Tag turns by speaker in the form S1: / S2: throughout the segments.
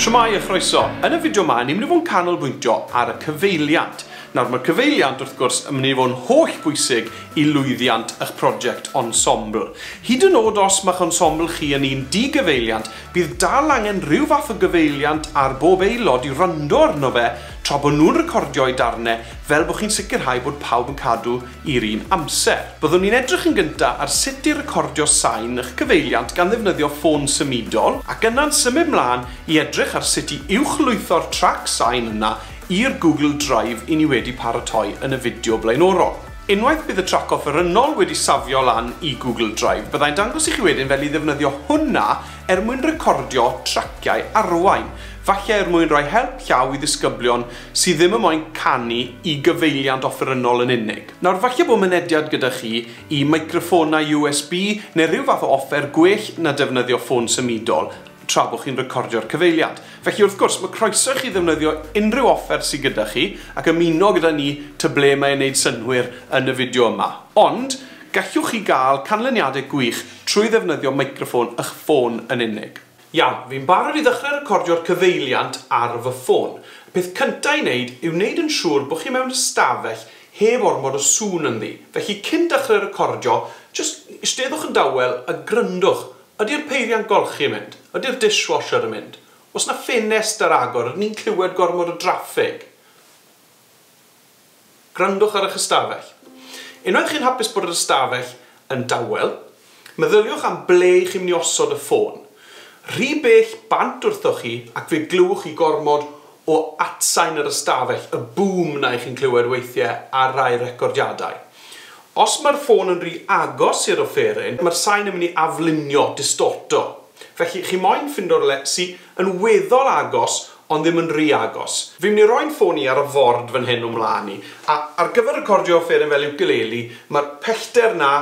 S1: Shwmae a chroeso. Yn y fideo 'ma, ni'n mynd i fod yn canolbwyntio ar y cyfeiliant. Nawr, mae'r cyfeiliant, wrth gwrs, yn mynd i fod yn holl bwysig i lwyddiant eich prosiect ensemble. Hyd yn oed os mae'ch ensemble chi yn un di-gyfeiliant, bydd dal angen rhyw fath o gyfeiliant ar bob aelod i wrando arno fe tra bod nhw'n recordio eu darnau, fel bod chi'n sicrhau bod pawb yn cadw i'r un amser. Byddwn ni'n edrych yn gyntaf ar sut i recordio sain eich cyfeiliant gan ddefnyddio ffôn symudol, ac yna'n symud mlaen i edrych ar sut i uwchlwytho'r trac sain yna i'r Google Drive i ni wedi paratoi yn y fideo blaenorol. Unwaith bydd y trac offerynnol wedi safio lan i Google Drive, byddai'n dangos i chi wedyn fel i ddefnyddio hwnna er mwyn recordio traciau arwain, falle er mwyn rhoi help llaw i ddisgyblion sydd ddim yn moyn canu i gyfeiliant offerynnol yn unig. Nawr, falle bod mynediad gyda chi i meicroffonau USB neu rhyw fath o offer gwell na defnyddio ffôn symudol tra bod chi'n recordio'r cyfeiliant. Felly, wrth gwrs, mae croeso i chi ddefnyddio unrhyw offer sydd gyda chi ac ymuno gyda ni ta ble mae'n neud synnwyr yn y fideo yma. Ond, gallwch chi gael canlyniadau gwych trwy ddefnyddio meicroffon eich ffôn yn unig. Iawn, fi'n barod i ddechrau recordio'r cyfeiliant ar fy ffôn. Y peth cyntaf i wneud yw wneud yn siŵr bod chi mewn ystafell heb ormod o sŵn ynddi. Felly, cyn dechrau recordio, jyst eisteddwch yn dawel a gryndwch. Ydy'r peiriant golchi yn mynd? Ydy'r dishwasher yn mynd? Oes 'na ffenest ar agor? Ydyn ni'n clywed gormod o draffig? Gryndwch ar eich ystafell. Unwaith chi'n hapus bod yr ystafell yn dawel, meddyliwch am ble chi'n mynd i osod y ffôn. Rhy bell bant wrthoch chi ac fe glywch chi gormod o atsain yr ystafell, y boom 'na i chi'n clywed weithiau ar rai recordiadau. Os mae'r ffôn yn rhy agos i'r offeryn, mae'r sain yn mynd i aflunio, distorto. Felly, chi moyn ffindo rywle sy yn weddol agos, ond ddim yn rhy agos. Fi'n mynd i roi'n ffôn i ar y ford fan hyn o mlaen i, a ar gyfer recordio offeryn fel ukulele, mae'r pellter 'na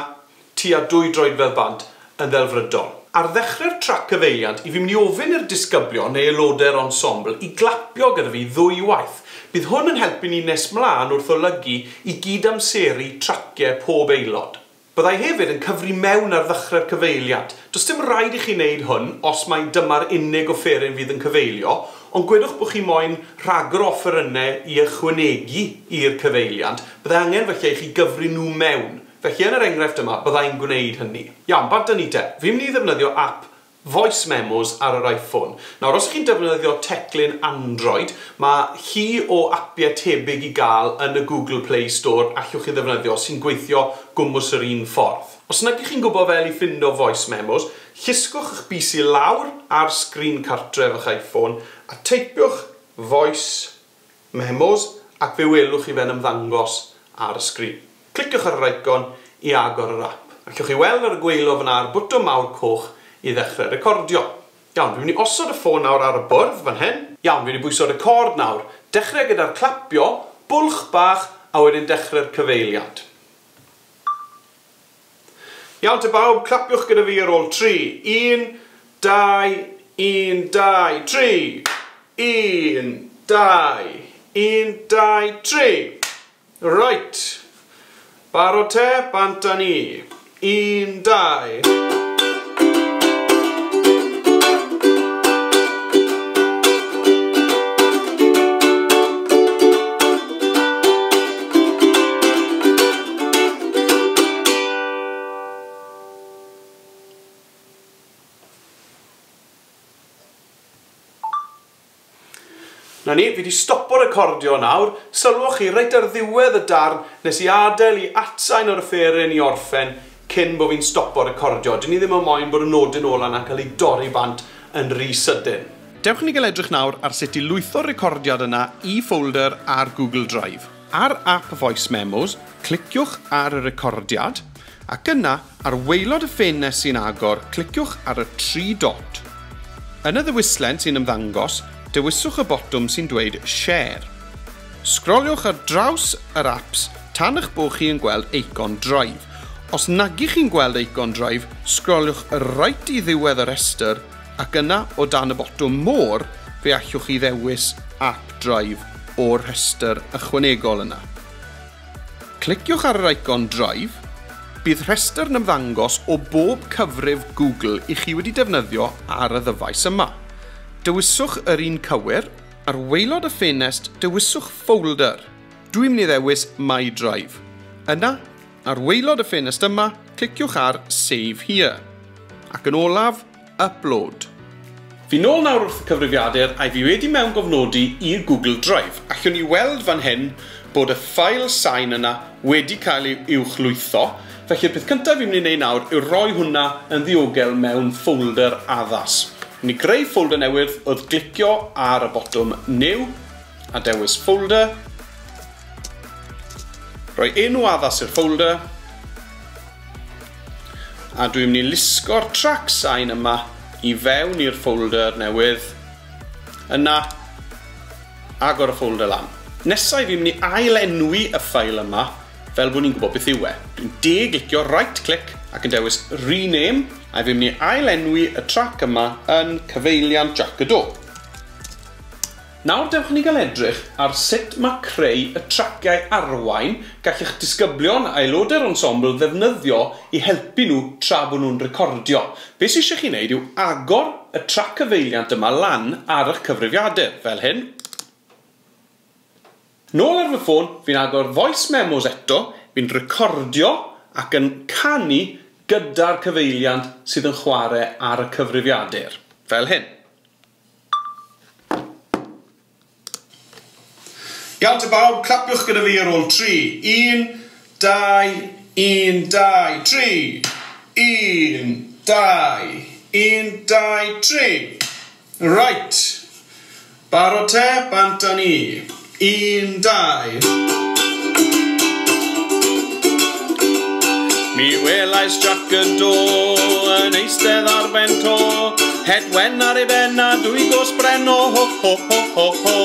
S1: tua 2 droedfedd bant yn ddelfrydol. Ar ddechrau'r trac cyfeiliant, i fi'n mynd i ofyn i'r disgyblion neu aelodau'r ensemble i glapio gyda fi ddwy waith. Bydd hwn yn helpu ni nes mlaen wrth olygu i gyd-amseru traciau pob aelod. Byddai hefyd yn cyfri mewn ar ddechrau'r cyfeiliant. Does dim rhaid i chi wneud hwn os mai dyma'r unig offeryn fydd yn cyfeilio, ond gwedwch bod chi moyn rhagor o offerynnau i ychwanegu i'r cyfeiliant, byddai angen felly i chi gyfri nhw mewn. Felly yn yr enghraifft yma, byddai'n gwneud hynny. Iawn, bant â ni te. Fi'n mynd i ddefnyddio app Voice Memos ar yr iPhone. Nawr, os chi'n defnyddio teclyn Android, mae llu o apiau tebyg i gael yn y Google Play Store allwch chi ddefnyddio sy'n gweithio gwmws yr un ffordd. Os nag ych chi'n gwybod fel i ffindo Voice Memos, llusgwch eich bys i lawr ar sgrin cartref eich iPhone a teipiwch Voice Memos ac fe welwch chi fe'n ymddangos ar y sgrin. Cliciwch ar yr icon i agor yr app. Allwch chi weld ar y gwaelod fan'na ar bwtwm mawr coch i ddechrau recordio. Iawn, fi'n mynd i osod y ffôn nawr ar y bwrdd fan hyn. Iawn, fi'n mynd i bwyso record nawr. Dechrau gyda'r clapio, bwlch bach, a wedyn dechrau'r cyfeiliant. Iawn te bawb, clapiwch gyda fi ar ôl 3. 1, 2, 1, 2, 3. 1, 2, 1, 2, 3. Right. Barod te, bant â ni. 1, 2. Na ni, fi wedi stopo recordio nawr. Sylwch chi, reit ar ddiwedd y darn, nes i adael i atsain o'r offeryn i orffen cyn bod fi'n stopo recordio. Dyn ni ddim yn moyn bod y nodyn ola na'n cael ei dorri bant yn rhy sydyn. Dewch i ni gael edrych nawr ar sut i lwytho'r recordiad yna i folder ar Google Drive. Ar app Voice Memos, cliciwch ar y recordiad, ac yna, ar waelod y ffenest sy'n agor, cliciwch ar y 3 dot. Yn y ddewislen sy'n ymddangos, dewiswch y botwm sy'n dweud Share. Sgroliwch ar draws yr apps tan eich bod chi yn gweld eicon Drive. Os nag ych chi'n gweld eicon Drive, sgroliwch reit i ddiwedd y rhestr ac yna o dan y botwm More fe allwch chi ddewis App Drive o'r rhestr ychwanegol yna. Cliciwch ar yr icon Drive, bydd rhestr yn ymddangos o bob cyfrif Google i chi wedi defnyddio ar y ddyfais yma. Dewiswch yr un cywir, ar waelod y ffenest dewiswch folder. Dwi'n mynd i ddewis My Drive. Yna, ar waelod y ffenest yma, cliciwch ar Save Here. Ac yn olaf, Upload. Fi nôl nawr wrth y cyfrifiadur a fi wedi mewn gofnodi i'r Google Drive. Allwn ni weld fan hyn bod y ffael sain yna wedi cael ei uwchlwytho. Felly'r peth cyntaf fi'n mynd i wneud nawr yw rhoi hwnna yn ddiogel mewn folder addas. Ni'n greu folder newydd wrth glicio ar y botwm New a dewis Folder. Rhoi enw addas i'r folder. A dwi'n mynd i lusgo'r track sain yma i fewn i'r folder newydd. Yna, agor y folder lan. Nesaf fi'n mynd i ailenwi y ffael yma fel bod ni'n gwybod beth yw e. Dwi'n de-glicio right click ac yn dewis Rename, a fi'n mynd i ailenwi y track yma yn Cyfeiliant Jac y Do. Nawr dewch ni gael edrych ar sut mae creu y traciau arwain gall eich disgyblion a aelodau'r ensemble ddefnyddio i helpu nhw tra bod nhw'n recordio. Be sydd eisiau chi wneud yw agor y trac cyfeiliant yma lan ar eich cyfrifiadur, fel hyn. Nôl ar fy ffôn, fi'n agor voice memos eto, fi'n recordio ac yn canu gyda'r cyfeiliant sydd yn chwarae ar y cyfrifiadur, fel hyn. Iawn te bawb, clapiwch gyda fi ar ôl 3. 1, 2, 1, 2, 3. 1, 2, 1, 2, 3. Right. Barod te, bant â ni. 1, 2. Mi welais Jac y Do yn eistedd ar ben to, het wen ar ei ben a dwy gos bren o ho ho ho ho ho.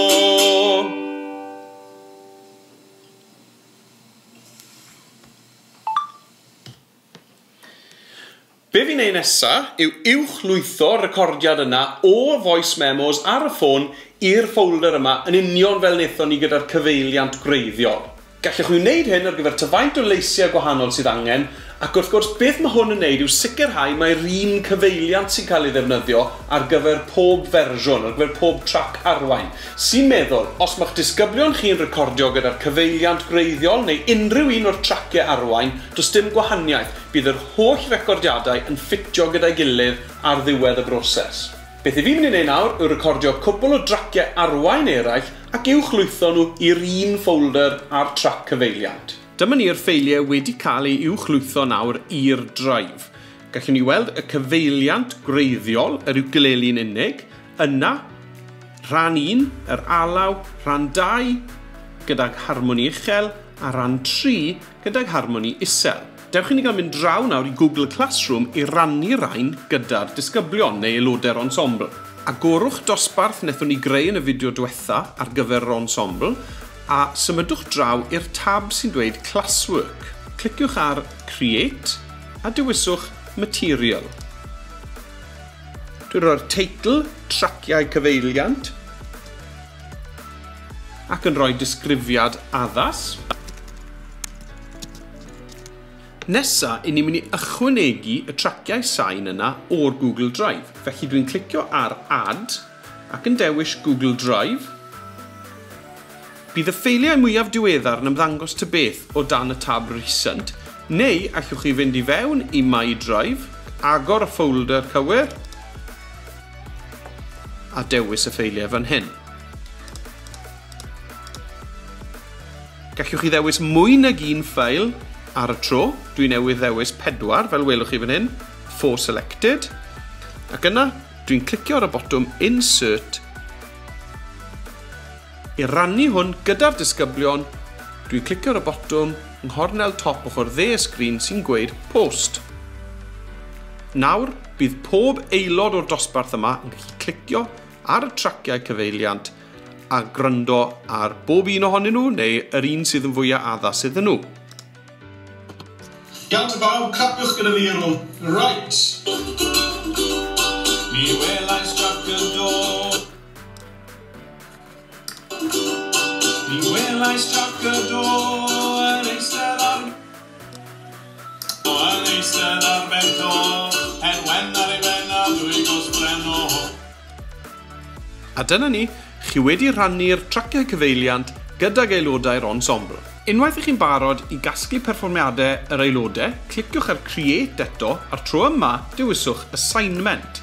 S1: Be fi'n neud nesa yw uwchlwytho'r recordiad yna o voice memos ar y ffôn i'r folder yma yn union fel wnaethon ni gyda'r cyfeiliant gwreiddiol. Gallwch chi wneud hyn ar gyfer tyfaint o leisiau gwahanol sydd angen, ac wrth gwrs beth mae hwn yn wneud yw sicrhau mai'r un cyfeiliant sy'n cael ei ddefnyddio ar gyfer pob fersiwn, ar gyfer pob trac arwain. Sy'n meddwl, os mae'ch disgyblion chi'n recordio gyda'r cyfeiliant gwreiddiol neu unrhyw un o'r traciau arwain, does dim gwahaniaeth, bydd yr holl recordiadau yn ffitio gyda'i gilydd ar ddiwedd y broses. Beth i fi'n mynd i wneud nawr yw recordio cwpl o draciau arwain eraill ac uwchlwytho nhw i'r un folder a'r trac cyfeiliant. Dyma ni'r ffeiliau wedi cael eu uwchlwytho nawr i'r drive. Gallwn ni weld y cyfeiliant gwreiddiol, yr ukulele'n unig, yna rhan 1, yr alaw, rhan 2 gydag harmoni uchel a rhan 3 gydag harmoni isel. Dewch i ni gael mynd draw nawr i Google Classroom i rannu rhain gyda'r disgyblion neu aelodau'r ensemble. Agorwch dosbarth wnaethon ni greu yn y fideo diwetha ar gyfer yr ensemble a symudwch draw i'r tab sy'n dweud Classwork. Cliciwch ar Create a dewiswch Material. Dwi'n rhoi'r teitl Traciau Cyfeiliant ac yn rhoi disgrifiad addas. Nesa, i ni'n mynd i ychwanegu y traciau sain yna o'r Google Drive. Felly dwi'n clicio ar Add ac yn dewis Google Drive. Bydd y ffeiliau mwyaf diweddar yn ymddangos ta beth o dan y tab Recent, neu allwch chi fynd i fewn i My Drive, agor y folder cywir, a dewis y ffeiliau fan hyn. Gallwch chi ddewis mwy nag un ffael ar y tro. Dwi newydd ddewis 4, fel welwch chi fan hyn, 4 selected. Ac yna, dwi'n clicio ar y botwm Insert. I rannu hwn gyda'r disgyblion, dwi'n clicio ar y botwm yng nghornel top ochr dde y sgrin sy'n gweud Post. Nawr, bydd pob aelod o'r dosbarth yma yn gallu clicio ar y traciau cyfeiliant a gwrando ar bob un ohonyn nhw neu yr un sydd yn fwyaf addas iddyn nhw. Iawn te bawb, clapiwch gyda fi ar ôl. Right. Mi welais Jac y Do. Mi welais Jac y Do yn eistedd ar... Yn eistedd ar ben to, het wen ar ei ben a dwy gos bren o. A dyna ni, chi wedi rhannu'r traciau cyfeiliant gydag aelodau'r ensemble. Unwaith ych chi'n barod i gasglu perfformiadau yr aelodau, cliciwch ar Create eto, a'r tro yma dewiswch Assignment.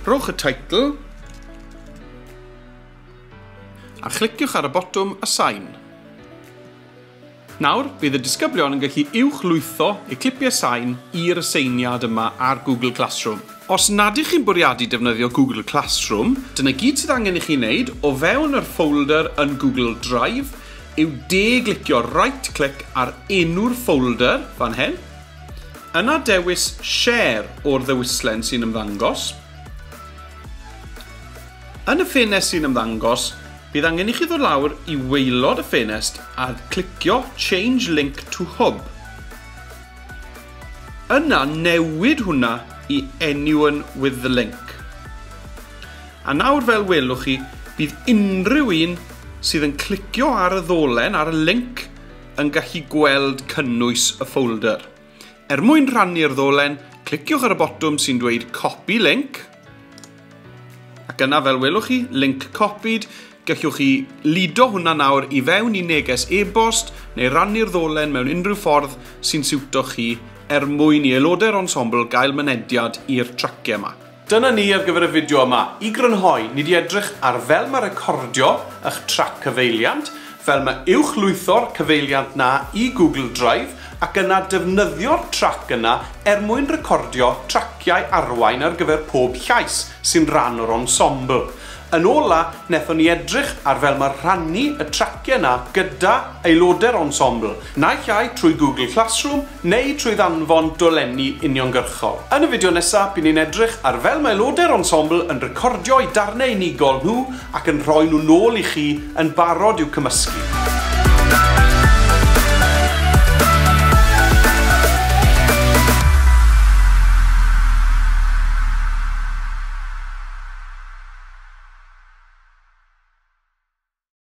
S1: Rhowch y teitl a chliciwch ar y botwm Assign. Nawr, bydd y disgyblion yn gallu uwchlwytho eu clipiau sain i'r aseiniad yma ar Google Classroom. Os nad ych chi'n bwriadu defnyddio Google Classroom, dyna gyd sydd angen i chi wneud o fewn yr folder yn Google Drive yw de-glicio right-click ar enw'r folder fan hyn, yna dewis Share o'r ddewislen sy'n ymddangos. Yn y ffenest sy'n ymddangos, bydd angen i chi ddod lawr i waelod y ffenest a clicio Change Link to Hub. Yna newid hwnna i Anyone with the link. A nawr fel welwch chi, bydd unrhyw un sydd yn clicio ar y ddolen, ar y link, yn gallu gweld cynnwys y folder. Er mwyn rhannu'r ddolen, cliciwch ar y botwm sy'n dweud Copy Link, ac yna fel welwch chi, link copied, gallwch chi ludo hwnna nawr i fewn i neges e-bost neu rannu'r ddolen mewn unrhyw ffordd sy'n siwto chi er mwyn i aelodau'r ensemble gael mynediad i'r traciau yma. Dyna ni ar gyfer y fideo yma. I grynhoi, ni wedi edrych ar fel mae recordio eich trac cyfeiliant, fel mae uwchlwytho'r cyfeiliant na i Google Drive ac yna defnyddio'r trac yna er mwyn recordio traciau arwain ar gyfer pob llais sy'n rhan o'r ensemble. Yn ola, wnaethon ni edrych ar fel mae rhannu y traciau yna gyda aelodau'r ensemble, naill ai trwy Google Classroom neu trwy ddanfon dolenni uniongyrchol. Yn y fideo nesaf, bydd ni'n edrych ar fel mae aelodau'r ensemble yn recordio eu darnau unigol nhw ac yn rhoi nhw nôl i chi yn barod i'w cymysgu.